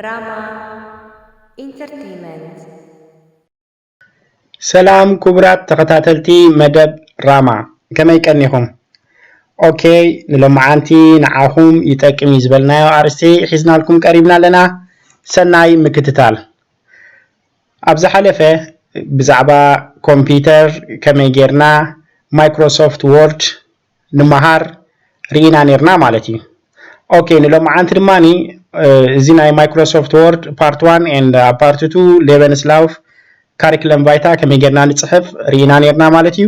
ራማ ኢንተርቴይመንት። ሰላም ክቡራት ተኸታተልቲ መደብ ራማ፣ ከመይ ቀኒኹም? ኦኬ፣ ንሎማዓንቲ ንዓኹም ይጠቅም እዩ ዝበልናዮ ኣርእስቲ ሒዝናልኩም ቀሪብና ኣለና። ሰናይ ምክትታል። ኣብ ዝሓለፈ ብዛዕባ ኮምፒውተር ከመይ ጌርና ማይክሮሶፍት ወርድ ንመሃር ርኢና ኔርና ማለት እዩ። ኦኬ፣ ንሎማዓንቲ ድማ እዚ ናይ ማይክሮሶፍት ወርድ ፓርት ዋን ኤንድ ኣብ ፓርት ቱ ሌበንስላውፍ ካሪክለም ቫይታ ከመይ ጌርና ንፅሕፍ ርኢና ኔርና ማለት እዩ።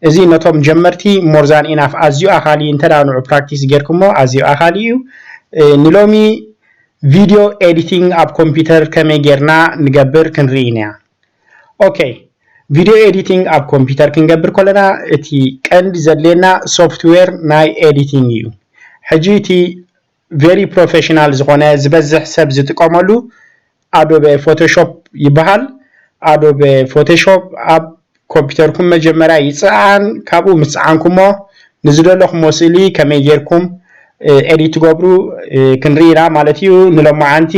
እዚ ነቶም ጀመርቲ more than enough፣ ኣዝዩ ኣኻሊ፣ እንተ ደኣ ንዑ ፕራክቲስ ጌርኩሞ ኣዝዩ ኣኻሊ እዩ። እ፣ ንሎሚ ቪድዮ ኤዲቲንግ ኣብ ኮምፒውተር ከመይ ጌርና ንገብር ክንርኢ ኢና። ኦኬ፣ ቪድዮ ኤዲቲንግ ኣብ ኮምፒውተር ክንገብር ከለና እቲ ቀንዲ ዘድልየና ሶፍትዌር ናይ ኤዲቲንግ እዩ። ሕጂ እቲ ቨሪ ፕሮፌሽናል ዝኾነ ዝበዝሕ ሰብ ዝጥቀመሉ ኣዶቤ ፎቶሾፕ ይበሃል። ኣዶቤ ፎቶሾፕ ኣብ ኮምፒውተርኩም መጀመርያ ይፅዓን። ካብኡ ምስ ፀዓንኩሞ ንዝደለኹሞ ስእሊ ከመይ ጌርኩም ኤዲት ትገብሩ ክንርኢ ኢና ማለት እዩ። ንሎማዓንቲ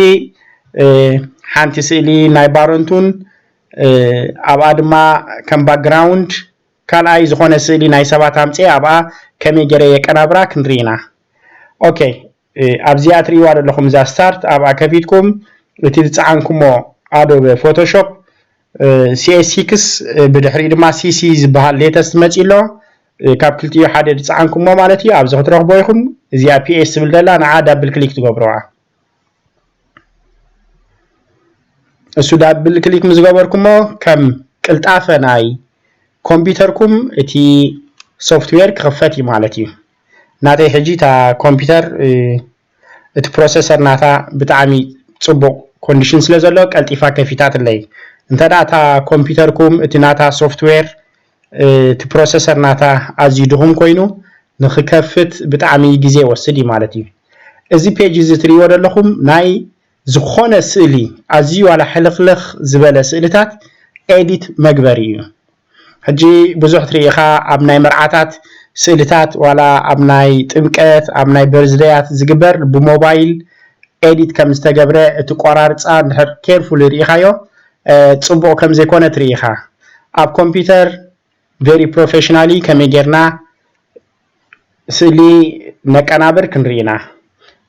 ሓንቲ ስእሊ ናይ ባረንቱን ኣብኣ ድማ ከም ባክግራውንድ ካልኣይ ዝኾነ ስእሊ ናይ ሰባት ኣምፅኤ ኣብኣ ከመይ ገይረ የቀናብራ ክንርኢ ኢና። ኦኬ፣ ኣብዚኣ ትርእይዋ ዘለኹም እዛ ስታርት ኣብኣ ከፊትኩም እቲ ዝፀዓንኩሞ ኣዶበ ፎቶሾፕ ሲኤስ ሲክስ ብድሕሪኡ ድማ ሲሲ ዝበሃል ሌተስት መፂ ኣሎ። ካብ ክልቲኡ ሓደ ዝፀዓንኩሞ ማለት እዩ። ኣብዚ ክትረኽቦ ኢኹም። እዚኣ ፒኤስ ትብል ዘላ ንዓ ዳብል ክሊክ ትገብርዋ። እሱ ዳብል ክሊክ ምስ ገበርኩሞ ከም ቅልጣፈ ናይ ኮምፒውተርኩም እቲ ሶፍትዌር ክኽፈት እዩ ማለት እዩ። ናተይ ሕጂ እታ ኮምፒውተር እቲ ፕሮሰሰር ናታ ብጣዕሚ ፅቡቕ ኮንዲሽን ስለ ዘሎ ቀልጢፋ ከፊታትለይ። እንተ ደኣ እታ ኮምፒውተርኩም እቲ ናታ ሶፍትዌር እቲ ፕሮሰሰር ናታ ኣዝዩ ድኹም ኮይኑ ንኽከፍት ብጣዕሚ ግዜ ይወስድ እዩ ማለት እዩ። እዚ ፔጅ እዚ ትርእይዎ ዘለኹም ናይ ዝኾነ ስእሊ ኣዝዩ ዋላ ሕልኽልኽ ዝበለ ስእልታት ኤዲት መግበሪ እዩ። ሕጂ ብዙሕ ትርኢ ኢኻ ኣብ ናይ መርዓታት ስእልታት ዋላ ኣብ ናይ ጥምቀት ኣብ ናይ በርዝደያት ዝግበር ብሞባይል ኤዲት ከም ዝተገብረ እቲ ቆራርፃ እንድሕር ኬርፉል ርኢኻዮ ፅቡቕ ከም ዘይኮነ ትርኢ ኢኻ። ኣብ ኮምፒውተር ቨሪ ፕሮፌሽናሊ ከመይ ጌርና ስእሊ ነቀናብር ክንርኢ ኢና።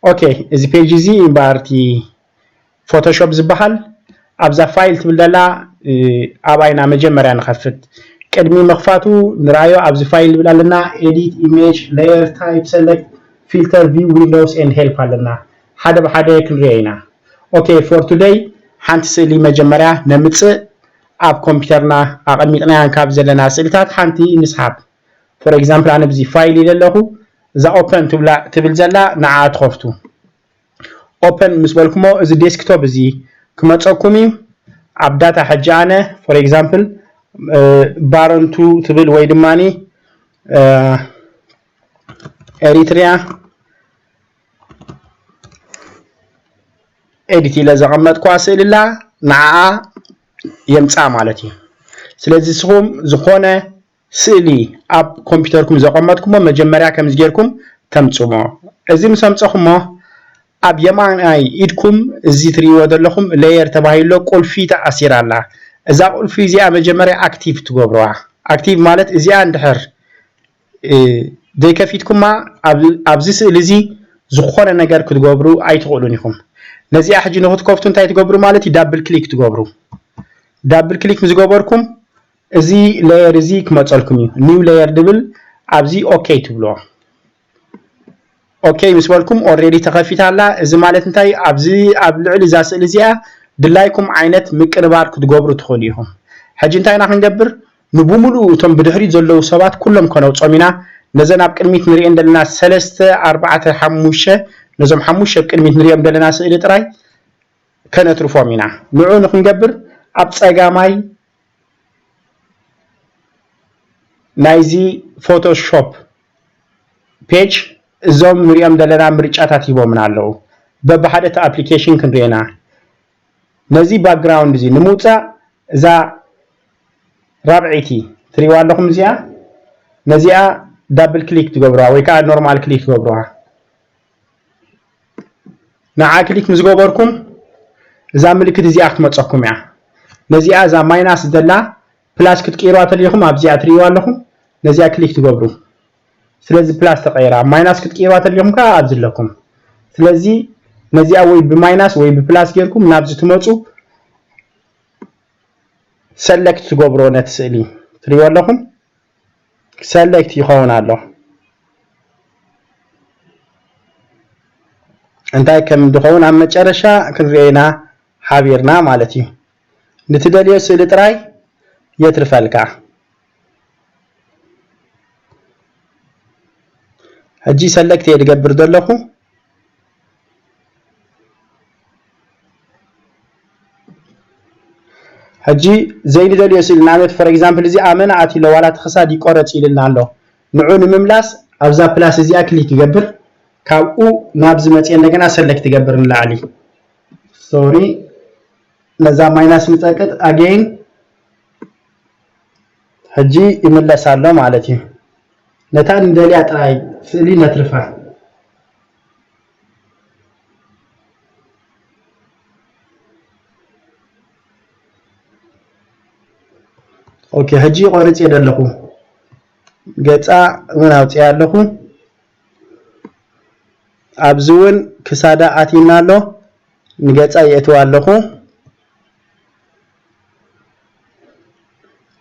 ኦኬ፣ እዚ ፔጅ እዚ እምበኣር እቲ ፎቶሾፕ ዝበሃል ኣብዛ ፋይል ትብል ዘላ ኣብኣ ኢና መጀመርያ ንኸፍት። ቅድሚ ምኽፋቱ ንርኣዮ ኣብዚ ፋይል ንብል ኣለና ኤዲት ኢሜጅ ሌየር ታይፕ ሰለክት ፊልተር ቪው ዊንዶውስ ኤንድ ሄልፕ ኣለና። ሓደ ብሓደ ክንሪኦ ኢና። ኦኬ፣ ፎር ቱደይ ሓንቲ ስእሊ መጀመርያ ነምፅእ። ኣብ ኮምፒውተርና ኣቐሚጥናያን ካብ ዘለና ስእልታት ሓንቲ ንስሓብ። ፎር ኤግዛምፕል ኣነ ብዚ ፋይል ኢለ ኣለኹ። እዛ ኦፐን ትብል ዘላ ንዓ ትኸፍቱ። ኦፐን ምስ በልኩሞ እዚ ዴስክቶፕ እዚ ክመፀኩም እዩ። ኣብ ዳታ ሕጂ ኣነ ፎር ኤግዛምፕል ባረንቱ ትብል ወይ ድማ ኤሪትሪያ ኤዲት ኢለ ዘቐመጥኩዋ ስእሊ ኣላ ንዓኣ የምፃ ማለት እዩ። ስለዚ ንስኹም ዝኾነ ስእሊ ኣብ ኮምፒውተርኩም ዘቐመጥኩሞ መጀመርያ ከምዚ ጌርኩም ተምፅሞ። እዚ ምስ ኣምፀኹሞ ኣብ የማናይ ኢድኩም እዚ ትርእይዎ ዘለኹም ሌየር ተባሂሎ ቁልፊ ተኣሲራ ኣላ። እዛ ቁልፊ እዚኣ መጀመርያ ኣክቲቭ ትገብሩዋ። ኣክቲቭ ማለት እዚኣ እንድሕር ዘይከፊትኩማ ኣብዚ ስእሊ እዚ ዝኾነ ነገር ክትገብሩ ኣይትኽእሉን ኢኹም። ነዚኣ ሕጂ ንክትከፍቱ እንታይ ትገብሩ ማለት እዩ? ዳብል ክሊክ ትገብሩ። ዳብል ክሊክ ምስ ገበርኩም እዚ ሌየር እዚ ክመፀልኩም እዩ። ኒው ሌየር ድብል ኣብዚ ኦኬ ትብልዎ። ኦኬ ምስ በልኩም ኦልሬዲ ተኸፊታ ኣላ። እዚ ማለት እንታይ? ኣብዚ ኣብ ልዕሊ እዛ ስእሊ እዚኣ ድላይኩም ዓይነት ምቅንባር ክትገብሩ ትኽእሉ ኢኹም። ሕጂ እንታይ ኢና ክንገብር? ንብሙሉኡ እቶም ብድሕሪት ዘለዉ ሰባት ኩሎም ከነውጾም ኢና። ነዘን ኣብ ቅድሚት ንሪኤን ዘለና ሰለስተ፣ ኣርባዕተ፣ ሓሙሽተ፣ ነዞም ሓሙሽተ ኣብ ቅድሚት ንሪኦም ዘለና ስእሊ ጥራይ ከነትርፎም ኢና። ንዑ ንክንገብር ኣብ ጸጋማይ ናይዚ ፎቶሾፕ ፔጅ እዞም ንሪኦም ዘለና ምርጫታት ሂቦምና ኣለዉ። በብሓደ እቲ ኣፕሊኬሽን ክንሪኤና ነዚ ባክግራውንድ እዚ ንምውፃእ እዛ ራብዐይቲ ትሪእዋ ኣለኹም እዚኣ ነዚኣ ዳብል ክሊክ ትገብርዋ ወይ ከዓ ኖርማል ክሊክ ትገብርዋ። ንዓ ክሊክ ምስ ገበርኩም እዛ ምልክት እዚኣ ክትመፀኩም እያ። ነዚኣ እዛ ማይናስ ዘላ ፕላስ ክትቅይሩዋ ተደሊኹም ኣብዚኣ ትርእይዋ ኣለኹም። ነዚኣ ክሊክ ትገብሩ። ስለዚ ፕላስ ተቐይራ። ማይናስ ክትቅይሩዋ ተደሊኹም ከዓ ኣብዚ ኣለኩም። ስለዚ ነዚኣ ወይ ብማይናስ ወይ ብፕላስ ጌርኩም ናብዚ ትመፁ። ሰለክት ትገብሮ ነቲ ስእሊ ትሪእዎ ኣለኹም። ሰለክት ይኸውን ኣሎ። እንታይ ከም ዝኸውን ኣብ መጨረሻ ክንሪኦ ኢና ሓቢርና ማለት እዩ። ንትደልዮ ስእሊ ጥራይ የትርፈልካ። ሕጂ ሰለክት እየ ዝገብር ዘለኹ። ሕጂ ዘይንደልዮ ስእሊ ንኣብነት for example እዚ ኣመና ኣትዩ ኣሎ ዋላ እቲ ክሳድ ይቆረፅ ኢልና ኣሎ። ንዑ ንምምላስ ኣብዛ ፕላስ እዚኣ ክሊክ ይገብር። ካብኡ ናብዚ መፅየ እንደገና ሰለክት ይገብር ንላዕሊ። ሶሪ ነዛ ማይናስ ንፀቅጥ ኣጌን ሕጂ ይምለስ ኣሎ ማለት እዩ። ነታ ንደልያ ጥራይ ስእሊ ነትርፋ። ኦኬ ሕጂ ቆርጽ የደለኹ ገጻ እውን ኣውጽያ ኣለኹ። ኣብዚ እውን ክሳዳ ኣቲና ኣሎ። ንገጻ የእትዋ ኣለኹ።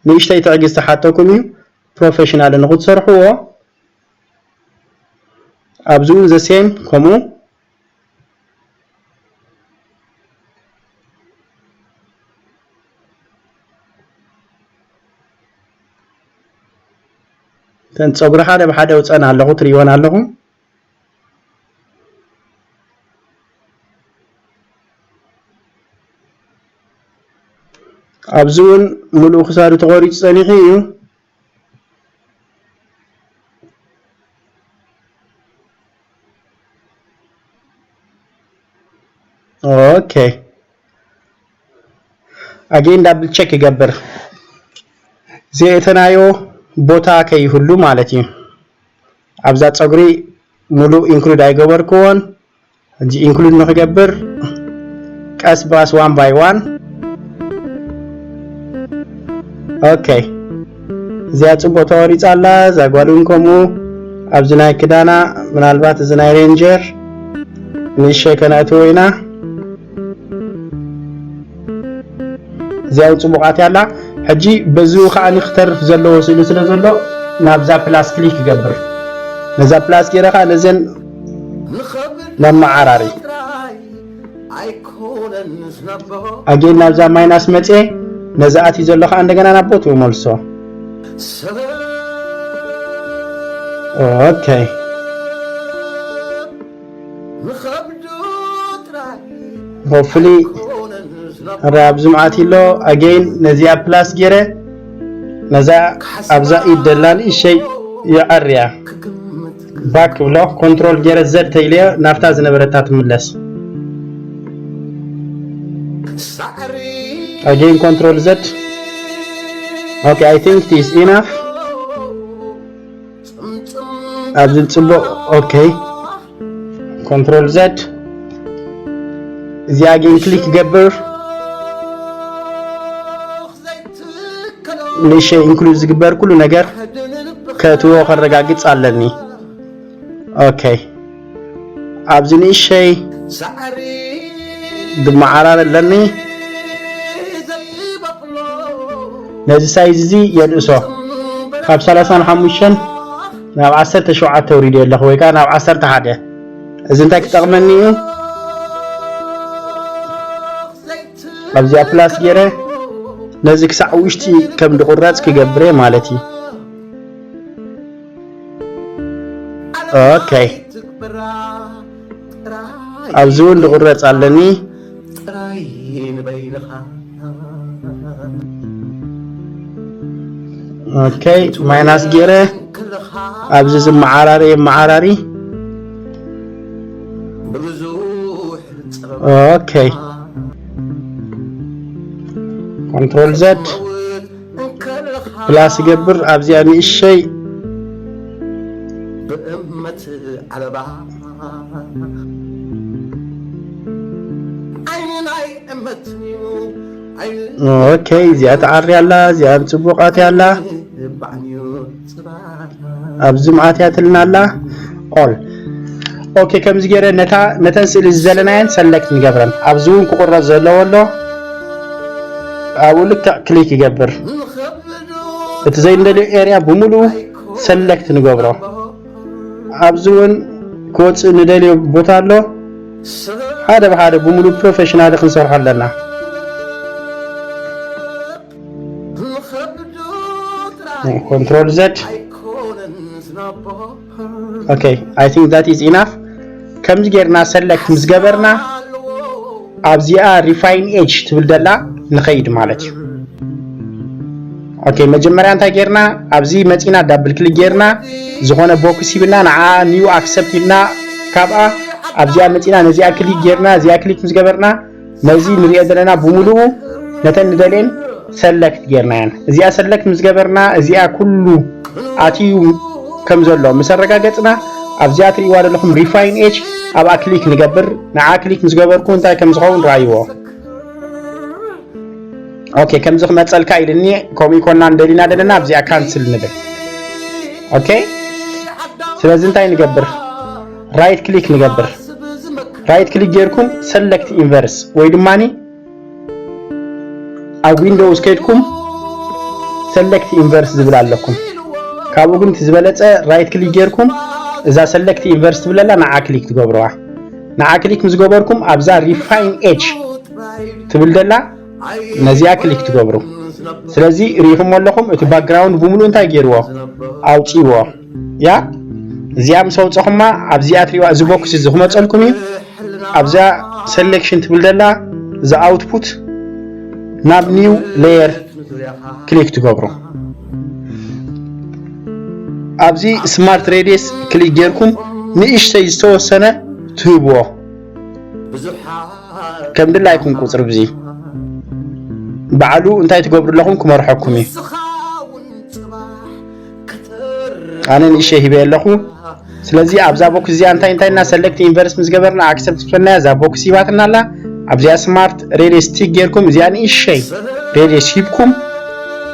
ንእሽተይ ትዕግስቲ ሓተኩም እዩ ፕሮፌሽናል ንክትሰርሕዎ። ኣብዚ እውን ዘሴም ከምኡ። እተን ፀጉሪ ሓደ ብሓደ ውፀን ኣለኹ ትርእይወን ኣለኹም። ኣብዚ እውን ሙሉእ ክሳዱ ተቆሪፁ ፀኒሑ እዩ። ኦኬ ኣጌን ዳብል ቸክ ይገብር። ዘእተናዮ ቦታ ከይህሉ ማለት እዩ። ኣብዛ ፀጉሪ ሙሉእ ኢንክሉድ ኣይገበርክዎን። ሕጂ ኢንክሉድ ንክገብር ቀስ ብቐስ ዋን ባይ ዋን። ኦኬ እዚኣ ፅቡቅ ተወሪፃ ኣላ። እዛ ጓል እውን ከምኡ ኣብዚ ናይ ክዳና ምናልባት እዚ ናይ ሬንጀር ንእሽተይ ከነእትዎ ኢና። እዚኣ እውን ፅቡቅ ኣትያ ኣላ። ሕጂ በዚኡ ከዓ ክተርፍ ዘለዎ ስእሊ ስለ ዘሎ ናብዛ ፕላስ ክሊክ ይገብር። ነዛ ፕላስ ገይረ ከዓ ነዘን ነመዓራሪ። ኣጌን ናብዛ ማይናስ መፅየ ነዚ ኣትዩ ዘሎ ከዓ እንደገና ናብ ቦትኡ መልሶ። ኦኬ ሆፕፉሊ ራ ኣብዚ መዓት ኣሎ ኣጌን ነዚኣ ፕላስ ገይረ ነዛ ኣብዛ ኢድ ደላ ንእሸይ ይዓርያ ባክ ብሎ ኮንትሮል ገይረ ዘድ ተኢለዮ ናብታ ዝነበረታ ትምለስ። ኣጌን ኮንትሮል ዘድ። ኦኬ I think it is enough። ኣብዚ ፅቡቅ ኦኬ ኮንትሮል ዘድ። እዚኣ ግን ክሊክ ገብር። ንእሸይ ኢንክሉድ ዝግበር ኩሉ ነገር ከእትዎ ከረጋግፅ ኣለኒ። ኦኬ ኣብዚ ንእሸይ ዝመዓራረ ኣለኒ። ነዚ ሳይዝ እዚ የንእሶ ካብ ሰላሳን ሓሙሽተን ናብ ዓሰርተ ሸውዓተ ኣውሪደ ኣለኹ ወይ ከዓ ናብ ዓሰርተ ሓደ። እዚ እንታይ ክጠቕመኒ እዩ? ኣብዚኣ ፕላስ ገይረ ነዚ ክሳዕ ውሽጢ ከም ዝቑረፅ ክገብር እየ ማለት እዩ። ኦኬ ኣብዚ እውን ዝቑረፅ ኣለኒ። ኦኬ ማይናስ ገይረ ኣብዚ ዝመዓራሪ የመዓራሪ። ኦኬ ኮንትሮል ዘድ ፕላስ ይገብር ኣብዚኣ ንእሸይ። ኦኬ፣ እዚኣ ተዓርያ ኣላ፣ እዚኣ ብጽቡቕ ኣትያ ኣላ። ኣብዚ መዓት እያ ትልና ኣላ። ኦል። ኦኬ፣ ከምዚ ገይረ ነታ፣ ነተን ስእሊ ዝደለናየን ሰለክት ንገብረን። ኣብዚ እውን ክቑረጽ ዘለዎ ኣሎ። ኣብኡ ልክዕ ክሊክ ይገብር። እቲ ዘይንደልዮ ኤርያ ብምሉኡ ሰለክት ንገብሮ። ኣብዚ እውን ክወፅእ ንደልዮ ቦታ ኣሎ። ሓደ ብሓደ ብምሉእ ፕሮፌሽናል ክንሰርሖ ኣለና። ኮንትሮል ዘድ። ኦኬ፣ I think that is enough። ከምዚ ጌርና ሰለክት ምስ ገበርና ኣብዚኣ ሪፋይን ኤጅ ትብል ደላ ንኸይድ ማለት እዩ። ኦኬ፣ መጀመርያ እንታይ ጌርና? ኣብዚ መጺና ዳብል ክሊክ ጌርና ዝኾነ ቦክስ ሂብና ንዓ ኒው ኣክሰፕት ኢልና ካብኣ ኣብዚኣ መጺና ነዚኣ ክሊክ ጌርና እዚኣ ክሊክ ምስ ገበርና ነዚ ንሪኦ ዘለና ብምሉኡ ነተን ንደልየን ሰለክት ጌርናየን። እዚኣ ሰለክት ምስ ገበርና እዚኣ ኩሉ ኣትዩ ከም ዘሎ ምስ ኣረጋገጽና ኣብዚኣ ትርእይዋ ዘለኹም ሪፋይን ኤጅ ኣብኣ ክሊክ ንገብር። ንዓ ክሊክ ምስ ገበርኩ እንታይ ከም ዝኸውን ረኣይዎ። ኦኬ፣ ከምዚ ክመጸልካ ኢልኒ። ከምኡ ይኮና እንደሊና ደለና ኣብዚኣ ካንስል ንብል። ኦኬ፣ ስለዚ እንታይ ንገብር? ራይት ክሊክ ንገብር። ራይት ክሊክ ጌርኩም ሰለክት ኢንቨርስ ወይ ድማኒ ኣብ ዊንዶውስ ከይድኩም ሰለክት ኢንቨርስ ዝብል ኣለኩም። ካብኡ ግን እቲ ዝበለጸ ራይት ክሊክ ጌርኩም እዛ ሰለክት ኢንቨርስ ትብለላ ንዓ ክሊክ ትገብርዋ። ንዓ ክሊክ ምስ ገበርኩም ኣብዛ ሪፋይን ኤጅ ትብል ደላ ነዚኣ ክሊክ ትገብሩ። ስለዚ ርኢኹም ኣለኹም እቲ ባክግራውንድ ብምሉእ እንታይ ገይርዎ? ኣውፅዎ። ያ እዚኣ ምስ ኣውፀኹማ ኣብዚኣ ትሪዋ እዚ ቦክስ እዚ ክመፀልኩም እዩ። ኣብዛ ሰሌክሽን ትብል ደላ እዚ ኣውትፑት ናብ ኒው ሌየር ክሊክ ትገብሩ። ኣብዚ ስማርት ሬዲየስ ክሊክ ጌርኩም ንእሽተይ ዝተወሰነ ትህብዎ። ከም ድላይኩም ቁፅሪ ብዚ ባዕሉ እንታይ ትገብሩ ኣለኹም ክመርሐኩም እዩ። ኣነ ንእሽተይ ሂበ ኣለኹ። ስለዚ ኣብዛ ቦክስ እዚኣ እንታይ እንታይ እና ሰለክት ኢንቨርስ ምስ ገበርና ኣክሰፕት ትብለና እዛ ቦክስ ሂባትና ኣላ። ኣብዚኣ ስማርት ሬዲየስ ቲክ ጌርኩም እዚኣ ንእሽተይ ሬዲየስ ሂብኩም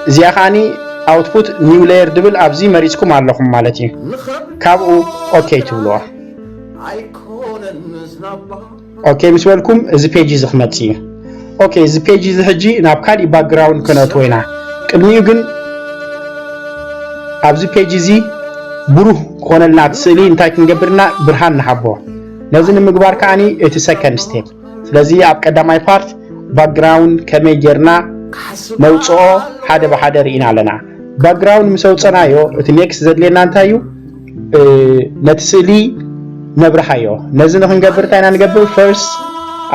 እዚኣ ከዓኒ ኣውትፑት ኒው ሌየር ድብል ኣብዚ መሪፅኩም ኣለኹም ማለት እዩ። ካብኡ ኦኬ ትብልዋ። ኦኬ ምስ በልኩም እዚ ፔጅ እዚ ክመጽእ እዩ። ኦኬ እዚ ፔጅ እዚ ሕጂ ናብ ካሊእ ባክግራውንድ ከነእትዎ ኢና። ቅድሚኡ ግን ኣብዚ ፔጅ እዚ ብሩህ ክኾነልና እቲ ስእሊ እንታይ ክንገብርና ብርሃን ንሃቦ። ነዚ ንምግባር ከዓኒ እቲ ሰከንድ ስቴፕ። ስለዚ ኣብ ቀዳማይ ፓርት ባክግራውንድ ከመይ ጌርና ነውፅኦ ሓደ ብሓደ ርኢና ኣለና። ባክግራውንድ ምስ ኣውፀናዮ እቲ ኔክስት ዘድልየና እንታይ እዩ? ነቲ ስእሊ ነብርሃዮ። ነዚ ንክንገብር እንታይ ኢና ንገብር? ፈርስት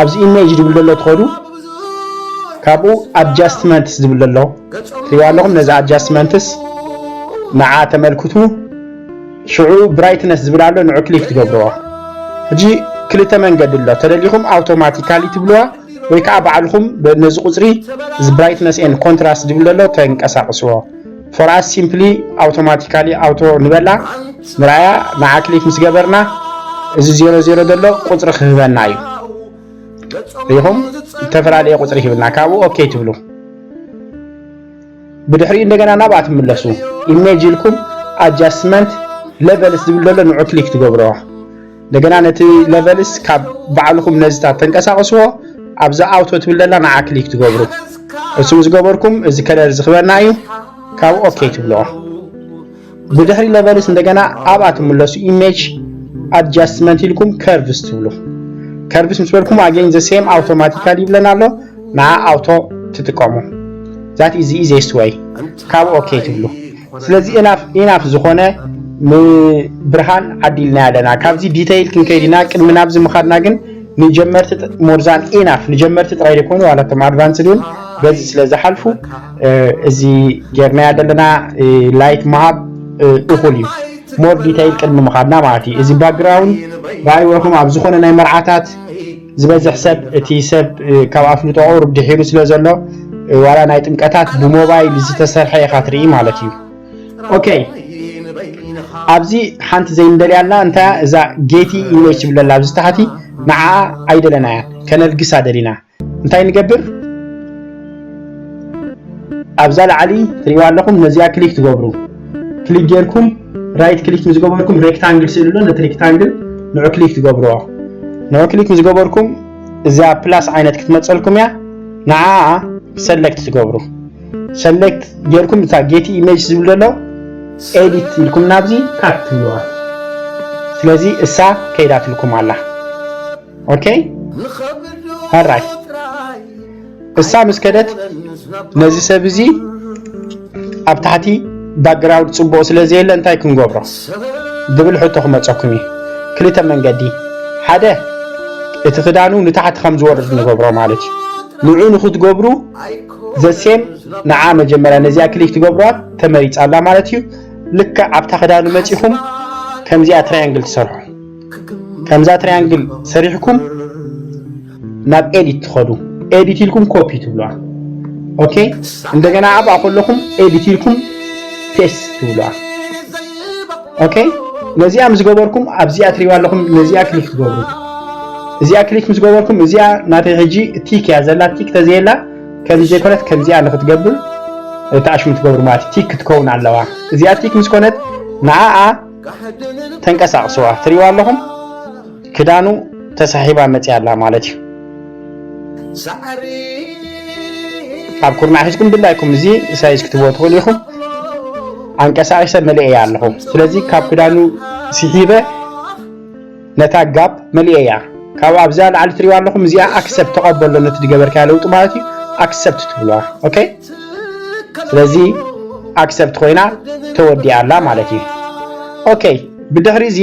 ኣብዚ ኢሜጅ ዝብል ዘሎ ትኸዱ፣ ካብኡ ኣድጃስትመንትስ ዝብል ዘሎ ትሪእዋ ኣለኹም። ነዚ ኣድጃስትመንትስ ንዓ ተመልክቱ። ሽዑ ብራይትነስ ዝብል ኣሎ፣ ንዑ ክሊክ ትገብርዎ። ሕጂ ክልተ መንገዲ ኣሎ። ተደሊኹም ኣውቶማቲካሊ ትብልዋ ወይ ከዓ ባዕልኹም ነዚ ቁፅሪ እዚ ብራይትነስ ኤን ኮንትራስት ዝብል ዘሎ ተንቀሳቕስዎ። ፎር ኣስ ሲምፕሊ ኣውቶማቲካሊ ኣውቶ ንበላ ንርኣያ። ንዓ ክሊክ ምስ ገበርና እዚ ዜሮ ዜሮ ዘሎ ቁፅሪ ክህበና እዩ። ሪኹም ዝተፈላለየ ቁፅሪ ሂብና ካብኡ ኦኬ ትብሉ። ብድሕሪኡ እንደገና ናብኣ ትምለሱ። ኢሜጅ ኢልኩም ኣጃስትመንት ሌቨልስ ዝብል ዘሎ ንዑ ክሊክ ትገብርዎ። እንደገና ነቲ ሌቨልስ ካብ ባዕልኹም ነዚታት ተንቀሳቕስዎ። ኣብዛ ኣውቶ ትብል ዘላ ንዓ ክሊክ ትገብሩ። እሱ ምስ ገበርኩም እዚ ከለር ዝኽበና እዩ። ካብ ኦኬ ትብልዎ። ብድሕሪ ሌቨልስ እንደገና ኣብኣ ትምለሱ። ኢሜጅ ኣድጃስትመንት ኢልኩም ከርቭስ ትብሉ። ከርቭስ ምስ በልኩም ኣገን ዘ ሴም ኣውቶማቲካሊ ይብለና ኣሎ። ንዓ ኣውቶ ትጥቀሙ። ዛት ኢዚ ኢዜስት ወይ ካብ ኦኬ ትብሉ። ስለዚ ኢናፍ ኢናፍ ዝኾነ ንብርሃን ዓዲልና ኣለና። ካብዚ ዲተይል ክንከይድ ኢና። ቅድሚ ናብዚ ምኻድና ግን ንጀመርቲ ሞርዛን ኢናፍ ንጀመርቲ ጥራይ ዘይኮኑ ዋላ እቶም ኣድቫንስድ እውን በዚ ስለ ዝሓልፉ እዚ ጌርናያ ዘለና ላይት ምሃብ እኹል እዩ። ሞር ዲተይል ቅድሚ ምኻድና ማለት እዩ። እዚ ባክግራውንድ ርኣይወኹም ኣብ ዝኾነ ናይ መርዓታት ዝበዝሕ ሰብ እቲ ሰብ ካብ ኣፍልጦ ቁሩብ ድሒሩ ስለ ዘሎ ዋላ ናይ ጥምቀታት ብሞባይል ዝተሰርሐ ኢኻ ትርኢ ማለት እዩ። ኦኬ ኣብዚ ሓንቲ ዘይንደልያ ኣላ። እንታይ እዛ ጌቲ ኢሜጅ ትብለላ ኣብዚ ታሕቲ ንዓ ኣይደለናያን ከነልግሳ ደሊና። እንታይ ንገብር? ኣብዛ ላዕሊ ትሪእዋ ኣለኹም፣ ነዚኣ ክሊክ ትገብሩ። ክሊክ ጌርኩም ራይት ክሊክ ምስ ገበርኩም ሬክታንግል ስእሊ ኣሎ፣ ነቲ ሬክታንግል ንዑ ክሊክ ትገብርዎ። ንዑ ክሊክ ምስ ገበርኩም እዚኣ ፕላስ ዓይነት ክትመፀልኩም እያ። ንዓ ሰለክት ትገብሩ። ሰለክት ጌርኩም እታ ጌት ኢሜጅ ዝብል ዘሎ ኤዲት ኢልኩም ናብዚ ካት ትብልዋ። ስለዚ እሳ ከይዳትልኩም ኣላ። ኦኬ፣ ሀራይ እሳ ምስ ከደት ነዚ ሰብ እዚ ኣብ ታሕቲ ባክግራውንድ ጽቡቕ ስለ ዘየለ እንታይ ክንገብሮ ድብል ሕቶ ክመጸኩም እዩ። ክልተ መንገዲ፣ ሓደ እቲ ክዳኑ ንታሕቲ ከም ዝወርድ ንገብሮ ማለት እዩ። ንዑ ንክትገብሩ ዘሴም ንዓ መጀመርያ ነዚኣ ክሊክ ትገብሯት ተመሪጻ ኣላ ማለት እዩ። ልክዕ ኣብታ ክዳኑ መጺኹም ከምዚኣ ትራያንግል ትሰርሑ። ከምዛ ትራያንግል ሰሪሕኩም ናብ ኤዲት ትኸዱ። ኤዲት ኢልኩም ኮፒ ትብሉዋ። ኦኬ፣ እንደገና ኣብኣ ከለኹም ኤዲት ኢልኩም ፔስት ትብሉዋ። ኦኬ፣ ነዚኣ ምስ ገበርኩም ኣብዚኣ ትሪዋ ኣለኹም፣ ነዚኣ ክሊክ ትገብሩ። እዚኣ ክሊክ ምስ ገበርኩም እዚኣ ናተይ ሕጂ ቲክ እያ ዘላ። ቲክ ተዘየላ ከምዚ ዘይኮነት ከምዚኣ ንክትገብር ተኣሽሙ ትገብሩ ማለት ቲክ ክትከውን ኣለዋ። እዚኣ ቲክ ምስ ኮነት ንዓኣ ተንቀሳቕስዋ። ትሪዋ ኣለኹም ክዳኑ ተሳሒባ መፅያ ኣላ ማለት እዩ። ኣብ ኩርናዕ ሒዝኩም ድላይኩም እዚ ሳይዝ ክትብዎ ትኽእሉ ኢኹም። ኣንቀሳቒሰ መሊኤያ ኣለኹ። ስለዚ ካብ ክዳኑ ስሒበ ነታ ጋፕ መሊኤያ። ካብ ኣብዛ ላዕሊ ትሪዋ ኣለኹም እዚኣ ኣክሰፕት ተቐበሎ ነቲ ዝገበርካያ ለውጢ ማለት እዩ። ኣክሰፕት ትብልዋ። ኦኬ፣ ስለዚ ኣክሰፕት ኮይና ተወዲኣ ኣላ ማለት እዩ። ኦኬ፣ ብድሕሪ እዚ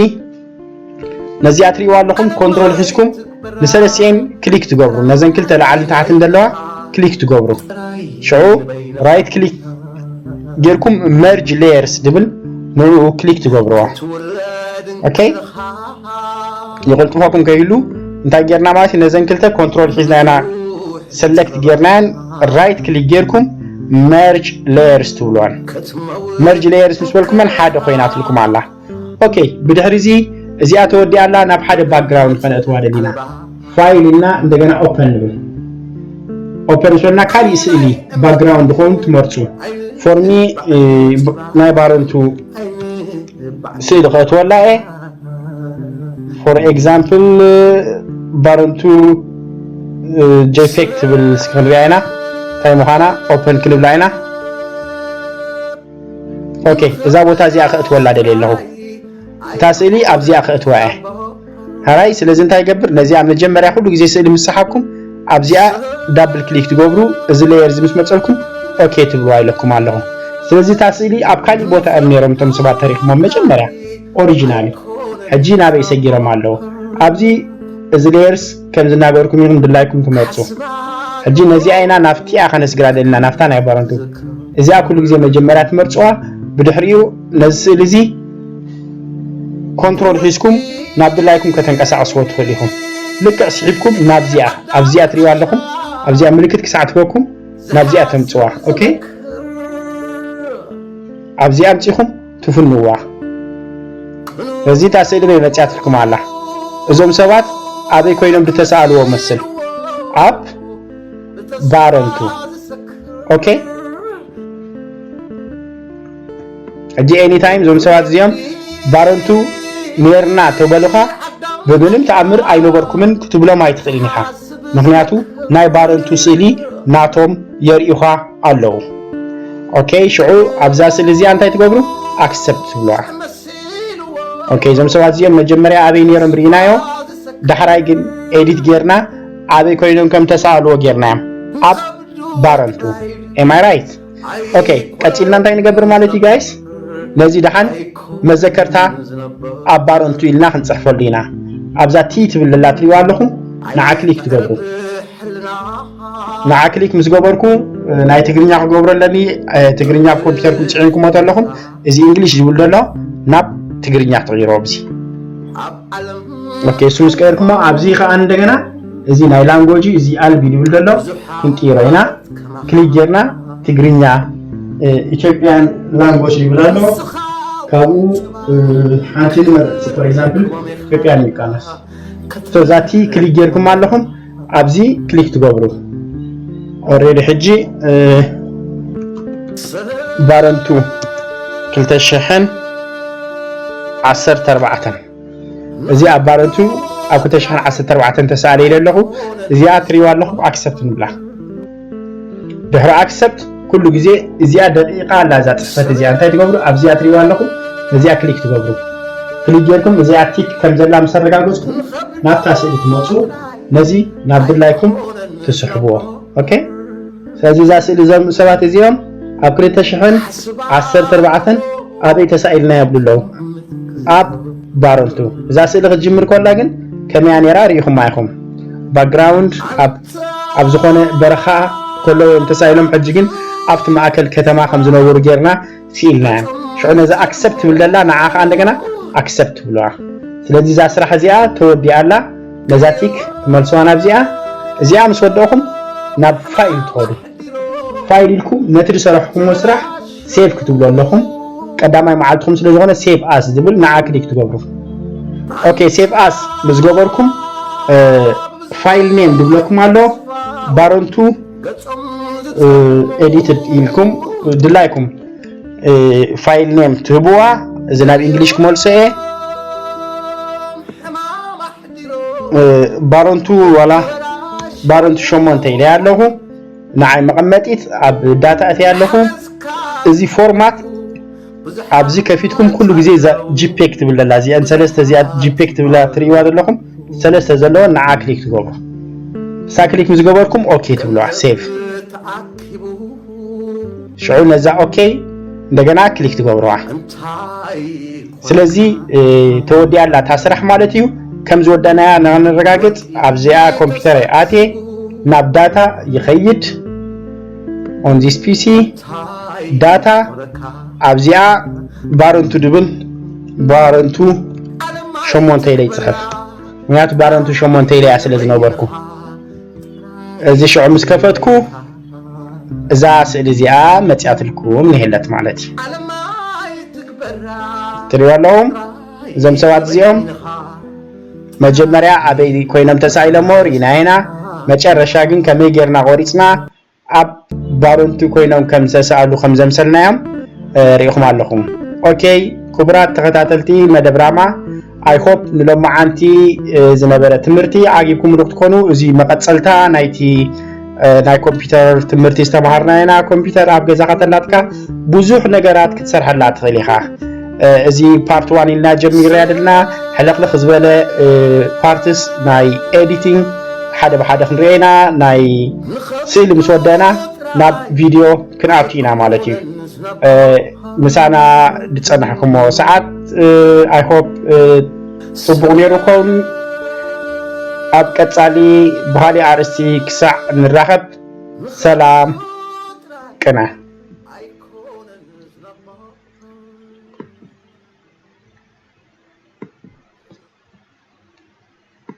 ነዚኣ ትሪእዋ ኣለኹም ኮንትሮል ሒዝኩም ንሰለስቲኤን ክሊክ ትገብሩ። ነዘን ክልተ ላዕልን ታሕትን ዘለዋ ክሊክ ትገብሩ። ሽዑ ራይት ክሊክ ጌርኩም መርጅ ሌየርስ ድብል ንኡ ክሊክ ትገብርዋ። ኦኬ፣ ይቕልጥፈኩም ከይሉ እንታይ ጌርና ማለት እዩ? ነዘን ክልተ ኮንትሮል ሒዝና ኢና ሰለክት ጌርናን ራይት ክሊክ ጌርኩም መርጅ ሌየርስ ትብልዋን። መርጅ ሌየርስ ምስ በልኩመን ሓደ ኮይናትልኩም ኣላ። ኦኬ፣ ብድሕሪ እዚ እዚኣ ተወዲኣ ኣላ። ናብ ሓደ ባክግራውንድ ከነእትዋ ደሊና ፋይል ኢልና እንደገና ኦፐን ንብል። ኦፐን ምስ በልና ካሊእ ስእሊ ባክግራውንድ ክኸውን ትመርፁ። ፎርሚ ናይ ባረንቱ ስእሊ ከእትወላ እየ። ፎር ኤግዛምፕል ባረንቱ ጄፔግ ትብል እስኪ ክንሪኣ ኢና እንታይ ምዃና ኦፐን ክንብላ ኢና። ኦኬ፣ እዛ ቦታ እዚኣ ከእትወላ ደልየ ኣለኹ። እታ ስእሊ ኣብዚኣ ከእትዋ እየ። ሕራይ፣ ስለዚ እንታይ ይገብር? ነዚኣ መጀመርያ ኩሉ ግዜ ስእሊ ምስ ሰሓብኩም ኣብዚኣ ዳብል ክሊክ ትገብሩ፣ እዚ ሌየር እዚ ምስ መጸልኩም ኦኬ ትብልዋ ኢለኩም ኣለኹ። ስለዚ እታ ስእሊ ኣብ ካሊእ ቦታ እዮም ነይሮም እቶም ሰባት ተሪኽሞም መጀመርያ ኦሪጂናሊ። ሕጂ ናበይ ሰጊሮም ኣለዉ? ኣብዚ እዚ ሌየርስ ከም ዝናገርኩም ኢኹም ድላይኩም ትመርጹ። ሕጂ ነዚኣ ኢና ናብቲኣ ከነስግራ ደሊና፣ ናብታ ናይ ባረንቱ። እዚኣ ኩሉ ግዜ መጀመርያ ትመርጽዋ፣ ብድሕሪኡ ነዚ ስእሊ እዚ ኮንትሮል ሒዝኩም ናብ ድላይኩም ከተንቀሳቕስዎ ትኽእሉ ኢኹም። ልክዕ ስሒብኩም ናብዚኣ፣ ኣብዚኣ ትሪእዋ ኣለኹም፣ ኣብዚኣ ምልክት ክሳዕ ትህበኩም ናብዚኣ ተምጽዋ። ኦኬ፣ ኣብዚኣ ኣምጺኹም ትፍንዋ። እዚ እታ ስእሊ በይ መጽያትልኩም ኣላ? እዞም ሰባት ኣበይ ኮይኖም ዝተሳእልዎ መስል? ኣብ ባረንቱ። ኦኬ፣ ሕጂ ኤኒ ታይም እዞም ሰባት እዚኦም ባረንቱ ኔርና ተበሉኻ ብምንም ተኣምር ኣይነበርኩምን ክትብሎም ኣይትኽእልን ኢኻ። ምኽንያቱ ናይ ባረንቱ ስእሊ ናቶም የርእዩኻ ኣለዉ። ኦኬ፣ ሽዑ ኣብዛ ስእሊ እዚኣ እንታይ ትገብሩ? ኣክሰፕት ትብልዋ። ኦኬ፣ እዞም ሰባት እዚኦም መጀመርያ ኣበይ ነይሮም ርኢናዮ፣ ዳሕራይ ግን ኤዲት ጌርና ኣበይ ኮይኖም ከም ተሳእልዎ ጌርናዮም ኣብ ባረንቱ። ኤም ኣይ ራይት? ኦኬ፣ ቀጺልና እንታይ ንገብር ማለት እዩ ጋይስ? ነዚ ደሓን መዘከርታ ኣብ ባረንቱ ኢልና ክንጽሕፈሉ ኢና። ኣብዛ ቲ ትብል ዘላ ትሪእዋ ኣለኹም፣ ንዓ ክሊክ ትገብሩ። ንዓ ክሊክ ምስ ገበርኩ፣ እ፣ ናይ ትግርኛ ክገብሮ ኣለኒ። እ፣ ትግርኛ ኣብ ኮምፒውተርኩም ጽዒንኩሞ ተለኹም፣ እዚ እንግሊሽ ዝብል ዘሎ ናብ ትግርኛ ትቕይሮ ኣብዚ። ኦኬ፣ እሱ ምስ ቀየርኩሞ ኣብዚ ከኣ እንደገና እዚ ናይ ላንጎጂ እዚ ኣልቢ ዝብል ዘሎ ክንቅይሮ ኢና። ክሊክ ጌርና ትግርኛ፣ እ፣ ኢትዮጵያን ላንጎጅ ይብል ኣሎ። ካብኡ፣ እ፣ ሓንቲ ንመርጽ፣ ፎር ኤግዛምፕል ኢትዮጵያን ይቃለስ። ሶ እዛ ቲ ክሊክ ጌርኩም ኣለኹም፣ ኣብዚ ክሊክ ትገብሩ። ኦሬዲ ሕጂ ባረንቱ ክልተ ሽሕን ዓሰርተ ኣርባዕተን፣ እዚ ኣብ ባረንቱ ኣብ ክልተ ሽሕን ዓሰርተ ኣርባዕተን ተሳእለ ኢለ ኣለኹ። እዚኣ ትሪዋ ኣለኹም፣ ኣክሰፕት ንብላ። ድሕሪ ኣክሰፕት ኩሉ ግዜ እዚኣ ደቂቃ ኣላ፣ እዛ ፅሕፈት እዚኣ እንታይ ትገብሩ? ኣብዚኣ ትሪዋ ኣለኹም፣ እዚኣ ክሊክ ትገብሩ። ክሊክ ጌርኩም እዚኣ ቲክ ከም ዘላ ምስ ኣረጋገፅኩም ናብታ ስእሊ ትመፁ፣ ነዚ ናብ ድላይኩም ትስሕብዎ። ኦኬ፣ ስለዚ እዛ ስእሊ እዞም ሰባት እዚኦም ኣብ ክልተ ሽሕን ዓሰርተ ኣርባዕተን ኣበይ ተሳኢልና ይብሉ ኣለዉ? ኣብ ባረንቱ። እዛ ስእሊ ክትጅምር ከላ ግን ከመያ ነይራ ርኢኹማ ኢኹም። ባክግራውንድ ኣብ ኣብ ዝኾነ በረኻ ከለዉ እዮም ተሳኢሎም። ሕጂ ግን ኣብቲ ማእከል ከተማ ከም ዝነበሩ ጌርና ስኢልናዮም። ሽዑ ነዚ ኣክሰፕት ትብል ዘላ ንዓ ኸዓ እንደገና ኣክሰፕት ትብልዋ። ስለዚ እዛ ስራሕ እዚኣ ተወዲኣ ኣላ። ነዛ ቲክ ትመልስዋ ናብዚኣ። እዚኣ ምስ ወደእኹም ናብ ፋይል ትኸዱ። ፋይል ኢልኩም ነቲ ዝሰራሕኩምዎ ስራሕ ሴቭ ክትብሉ ኣለኹም። ቀዳማይ መዓልትኹም ስለ ዝኾነ ሴቭ ኣስ ዝብል ንዓ ክሊክ ትገብሩ። ኦኬ፣ ሴቭ ኣስ ምስ ገበርኩም ፋይል ኔም ዝብለኩም ኣሎ። ባረንቱ ኤዲትድ ኢልኩም ድላይኩም ፋይል ኔም ትህብዋ። እዚ ናብ እንግሊሽ ክመልሶ እየ። ባረንቱ ዋላ ባረንቱ ሸሞንተ ኢለ ኣለኹ። ንዓይ መቐመጢት ኣብ ዳታ እትየ ኣለኹ። እዚ ፎርማት ኣብዚ ከፊትኩም ኩሉ ግዜ እዛ ጂፔግ ትብል ዘላ እዚኣን ሰለስተ እዚኣ ጂፔግ ትብላ ትርእይዋ ዘለኹም ሰለስተ ዘለወን ንዓ ክሊክ ትገብሩ። እሳ ክሊክ ምስ ገበርኩም ኦኬ ትብልዋ፣ ሴቭ። ሽዑ ነዛ ኦኬ እንደገና ክሊክ ትገብርዋ። ስለዚ ተወዲኣ ኣላ እታ ስራሕ ማለት እዩ። ከም ዝወዳእናያ ንክነረጋግፅ ኣብዚኣ ኮምፒውተር ኣትየ ናብ ዳታ ይኸይድ። On this ፒሲ ዳታ ኣብዚኣ ባረንቱ ድብል ባረንቱ ሸሞንተ ኢለ ይፅሕፍ። ምክንያቱ ባረንቱ ሸሞንተ ኢለ እያ ስለ ዝነበርኩ። እዚ ሽዑ ምስ ከፈትኩ እዛ ስእሊ እዚኣ መፅያትልኩም ንሄለት ማለት እዩ። ትሪኡ ኣለኹም እዞም ሰባት እዚኦም መጀመርያ ኣበይ ኮይኖም ተሳኢሎሞ ርኢና ኢና። መጨረሻ ግን ከመይ ጌርና ቆሪፅና ኣብ ባረንቱ ኮይኖም ከም ዝተሳእሉ ከም ዘምሰልናዮም ርኢኹም ኣለኹም። ኦኬ ክቡራት ተኸታተልቲ መደብ ራማ፣ I hope ንሎማዓንቲ ዝነበረ ትምህርቲ ዓጊብኩምሉ ክትኮኑ፣ እዚ መቐፀልታ ናይቲ ናይ ኮምፒውተር ትምህርቲ ዝተምሃርና ኢና። ኮምፒውተር ኣብ ገዛኻ ተላጥካ ብዙሕ ነገራት ክትሰርሐላ ትኽእል ኢኻ። እዚ ፓርት ዋን ኢልና ጀሚርና ዘለና ሕልኽልኽ ዝበለ ፓርትስ ናይ ኤዲቲንግ ሓደ ብሓደ ክንሪኦ ኢና። ናይ ስእሊ ምስ ወደእና ናብ ቪድዮ ክንኣቱ ኢና ማለት እዩ። ምሳና ዝፀናሕኩሞ ሰዓት I hope ፅቡቕ ነይሩ ክኸውን። ኣብ ቀፃሊ ብኻሊእ ኣርእስቲ ክሳዕ ንራኸብ ሰላም ቅነ።